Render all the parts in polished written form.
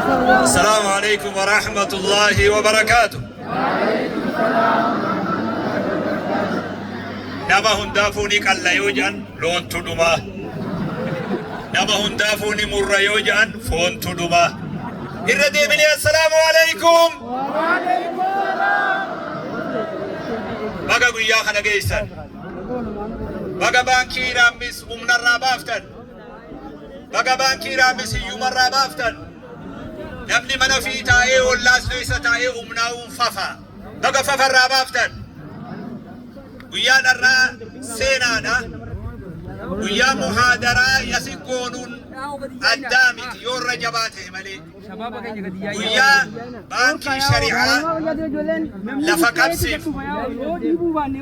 Assalaamu alaikum wa rahmatullahi wa barakaatu. Nama hundaafuu ni qalla yoo jedhan loontu dhuma. Nama hundaafuu ni murra yoo jedhan foontu dhuma. Irra deebinee assalaamu alaikum. Baga guyyaa kana geessan. Baga baankii Raammis humnarraa baaftan. Baga baankii Raammis hiyyumarraa baaftan. Namni mana fi taa'ee ollaas keessa taa'ee humnaa'uun fafa. Baga fafarraa baaftan. Guyyaan har'aa seenaadha. Guyyaa muhaadaraa yasi goonuun addaa miti yoo irra jabaa ta'e malee. Guyyaa baankii shari'aa lafa qabsiif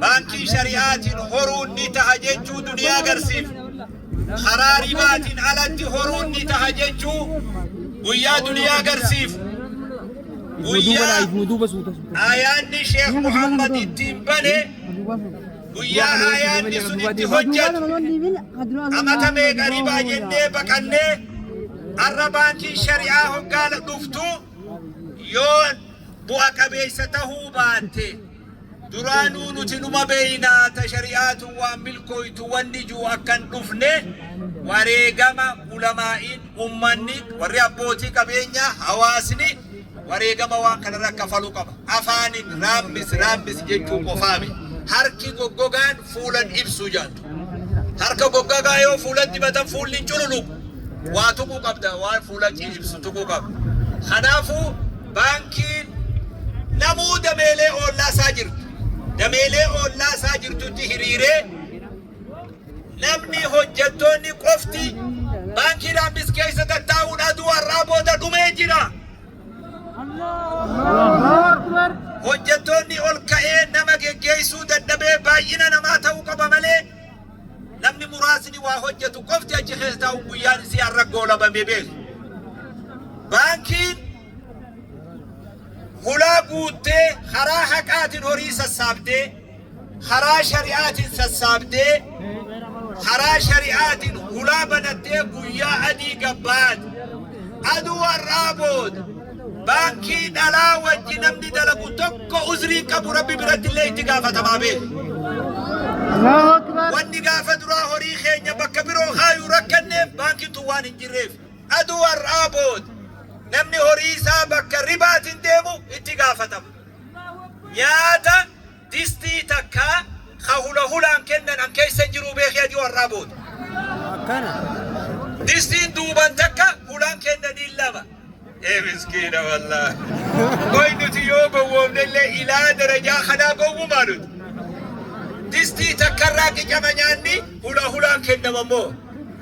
baankii shari'aatiin horuun ni taha jechuu duniyaa agarsiif. Karaa ribaatiin alatti horuun ni taha jechuu guyyaa duniyaa agarsiif. Guyyaa aayaanni Sheekh Muhammad ittiin bane, guyyaa aayaanni sun itti hojjetu, amata meeqa ribaa jennee baqannee har'a baankiin shari'aa hoggaa dhuftu yoo bu'a qabeessa tahuu baatte, duraanuu nuti numa beeynaa ta shari'aatu waan milkooytu wanni jiru akka hin dhufne, wareegama ulamaa'iin, ummanni, warri abbootii qabeenyaa, hawaasni wareegama waan kanarra kafaluu qaba. Afaanin Raammis Raammis jechuu qofaami. Harki goggogaan fuulan ibsu jaantu. Harka goggogaa yoo fuulan dibatan fuulli hin cululuqu. Waa tuquu qabda, waan fuula ibsu tuquu qabda. Kanaafuu baankiin namuu dameelee oollaa isaa jirtu. Dameelee oollaa isaa jirtutti hiriiree namni hojjettoonni qofti baankii Raammis keessa tattaa'uun aduu har'aa booda dhumee jira. Hojjettoonni ol ka'ee nama geggeessuu dadhabee baay'ina namaa ta'uu qaba malee namni muraasni waa hojjetu qofti achi keessa taa'u guyyaan isii har'a goolabamee beeku. Baankiin hulaa guuttee karaa haqaatiin horii sassaabdee, karaa shari'aatiin sassaabdee, karaa shari'aatiin hulaa banattee guyyaa adii gabbaati. Aduu har'aa booda baankii dhalaa wajji namni dalagu tokko uzrii qabu, Rabbi biratti illee itti gaafatamaa beeku. Wanni gaafa duraa horii keenya bakka biroo kaayuu rakkanneef baankiin tun waan hin jirreef. Aduu har'aa booda namni horii isaa bakka ribaatiin deemu itti gaafatama. Nyaata distii takka ka hula hulaan kennan an keessa hin jiruu beekee aduu har'aa booda. Distiin duuban takka hulaan kennaniin lama. Ee miskiina wallaahi. Qoy, nuti yoo gowwoomne illee ilaa darajaa kanaa gowwumaa nuti. Distii takkarraa qicama nyaanni hula hulaan kennama immoo.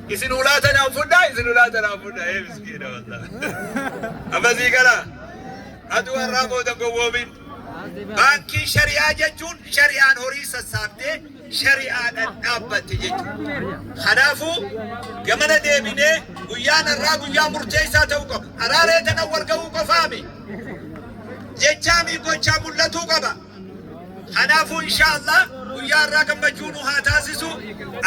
Isin hulaa tanaan fudhaa, isin hulaa tanaan fudhaa. Ee miskiina wallaahi. Amma sii galaa. Aduu har'aa booda gowwoomin. Baankii shari'aa jechuun shari'aan horii sassaabdee shari'aadhaan dhaabbatte jechuudha. Kanaafuu gamana deebinee guyyaan har'aa guyyaa murteessaa ta'uu qaba. Araaree tana wal ga'uu qofaami. Jechaami gochaa mul'atuu qaba. Kanaafuu inshaallah guyyaa har'aa gammachuu nu haa taasisu.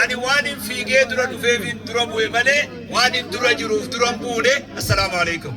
Ani waan hin fiigee dura dhufeef hin dura bu'e malee waan hin dura jiruuf dura hin buune. Assalaamu alaikum.